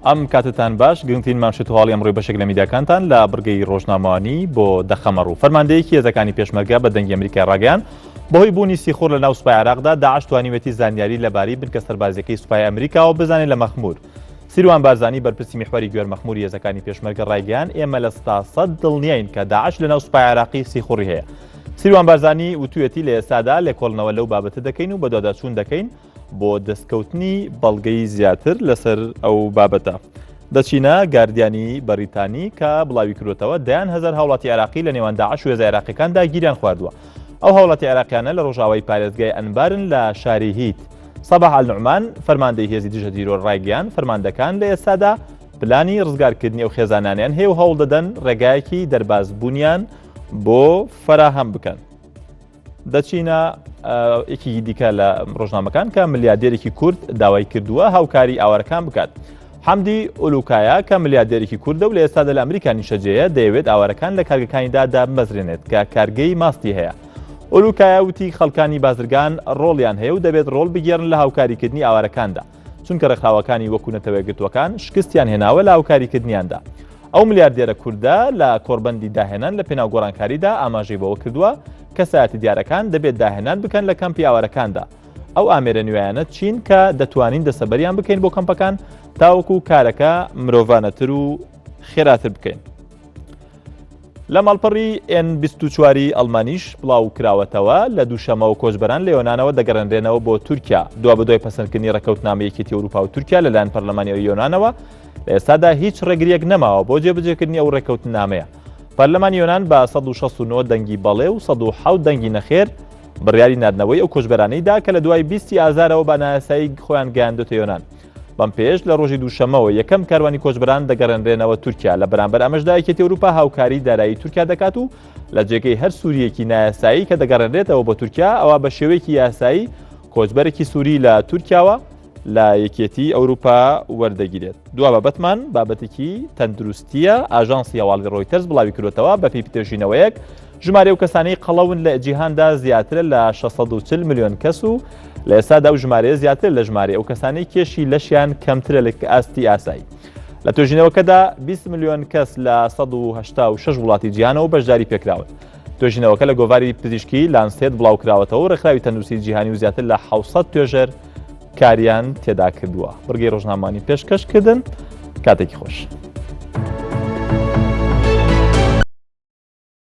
ئەم کاتتان باش گرنگترین مانشێت و هەواڵی ئەمڕۆی بەشێک لە میدیاکانتان لە بڕگەی ڕۆژنامەوانی بۆ دەخەمە ڕوو فەرماندەیەکی هێزەکانی پێشمەرگە بە دەنگی ئەمریکای ڕاگەیان بەهۆی بوونی سیخوڕ لە ناو سوپای عێراقدا داعش توانیوێتی زانیاری لەبارەی بنکە سەربازیەکەی سوپای ئەمریکاوە بزانێت لە مەخمور سیروان بارزانی بەرپرسی میحوەری گوێر مەخموری هێزەکانی پێشمەرگە ڕایگەیان ئێمە 100% دڵنیاین کە داعش لەناو سوپای عێراقی سیخوڕی هەیە. سیروان بارزانی وتویەتی لە ئێستادا لێکۆڵنەوە لەو بابەتە دەکەین و بەدواداچوون دەکەین بۆ دەستکەوتنی بەڵگەی زیاتر لەسەر ئەو بابەتە. دەچینە گاردیانی بەریتانی کە بڵاوی کردوێتەوە دەیان هەزار هاوڵاتی عێراقی لە نێوان داعش و هێزە عێراقیەکاندا گیریان خواردووە. ئەو هاوڵاتی عێراقیانە لە ڕۆژاوای پارێزگای ئەنبارن لە شاری هیت. سەباح ئەلنوعمان، فەرماندەی هێزی دژە تیرۆر ڕایگەیاند، فەرماندەکان لە ئێستادا پلانی ڕزگارکردنی ئەو خێزانانەیان هەیە و هەوڵدەدەن ڕێگایەکی دەربازبوونیان بۆ فەراهەم بکەن. دەچینە یەکێکی دیکە لە ڕۆژنامەکان کە ملیاردێرێکی کورد داوای کردووە هاوکاری ئاوارەکان بکات. حەمدی ئولوکایا کە ملیاردێرێکی کوردە و لە ئێستادا لە ئەمریکا نیشتەجێیە، دەیەوێت ئاوارەکان لە کارگەکانیدا دابمەزرێنێت کە کارگەی ماستی هەیە. ئولوکایا وتی خەڵکانی بازرگان ڕۆڵیان هەیە و دەبێت ڕۆڵ بگێڕن لە هاوکاریکردنی ئاوارەکاندا، چونکە ڕێکخراوەکانی وەکو نەتەوەیەکگرتووەکان شکستیان هێناوە لە هاوکاریکردنیاندا. ئەو ملیاردێرە کوردە لە کۆڕبەندی داهێنان لە پێناو گۆڕانکاریدا ئاماژەی بەوە کردووە، کەسایەتی دیارەکان دەبێت داهێنان بکەن لە کەمپی ئاوارەکاندا. ئەو ئامێرە نوێیانە چین کە دەتوانین دەسەبەریان بکەین بۆ کەمپەکان تاوەکو کارەکە مرۆڤانەتر و خێراتر بکەین. لە ماڵپەڕی N24 ئەڵمانیش بڵاو کراوەتەوە لە دووشەمەوە کۆچبەران لە یۆنانەوە دەگەڕێنرێنەوە بۆ تورکیا دوابەدوای پەسەندکردنی ڕێککەوتنامە یەکێتی ئەوروپا و تورکیا لەلایەن پەرلەمانی یۆنانەوە لە ئێستادا هیچ ڕێگریەک نەماوە بۆ جێبەجێکردنی ئەو ڕێککەوتنامەیە پەرلەمانی یۆنان بە 169 دەنگی بەڵێ و 107 دەنگی نەخێر بڕیاری ناردنەوەی ئەو کۆچبەرانەی دا کە لە دوای 20 ئازارەوە بە نایاسایی خۆیان گەیاندۆتە یۆنان. بەم پێیەش لە ڕۆژی دووشەممەوە یەکەم کاروانی کۆچبەران دەگەڕێنرێنەوە تورکیا لە بەرامبەر ئەمەشدا یەکێتی ئەوروپا هاوکاری دارایی تورکیا دەکات و لە جێگەی هەر سووریەکی نایاسایی کە دەگەڕێنرێتەوە بۆ تورکیا ئەوا بە شێوەیەکی یاسایی کۆچبەرێکی سووری لە تورکیاوە لە یەکێتی ئەوروپا وەردەگیرێت. دوا بابەتمان بابەتێکی تەندروستییە، ئاژانسی هەواڵی ڕۆیتەرز بڵاویکردووەتەوە، بەپێی توێژینەوەیەک ژمارەی ئەو کەسانەی قەڵەون لە جیهاندا زیاترە لە 640 ملیۆن کەس و لە ئێستادا ئەو ژمارەیە زیاترە لە ژمارەی ئەو کەسانەی کێشی لەشیان کەمترە لە ئاستی ئاسایی. لە توێژینەوەکەدا 20 ملیۆن کەس لە 186 وڵاتی جیهانەوە بەشداری پێکراون. توێژینەوەکە لە گۆڤاری پزیشکی لانسێت بڵاوکراوەتەوە و ڕێکخراوی تەندروستی جیهانی و زیاتر لە 600 توێژەر کاریان تێدا کردووە. بڕگەی ڕۆژنامەوانی پێشکەش کردن. کاتێکی خۆش.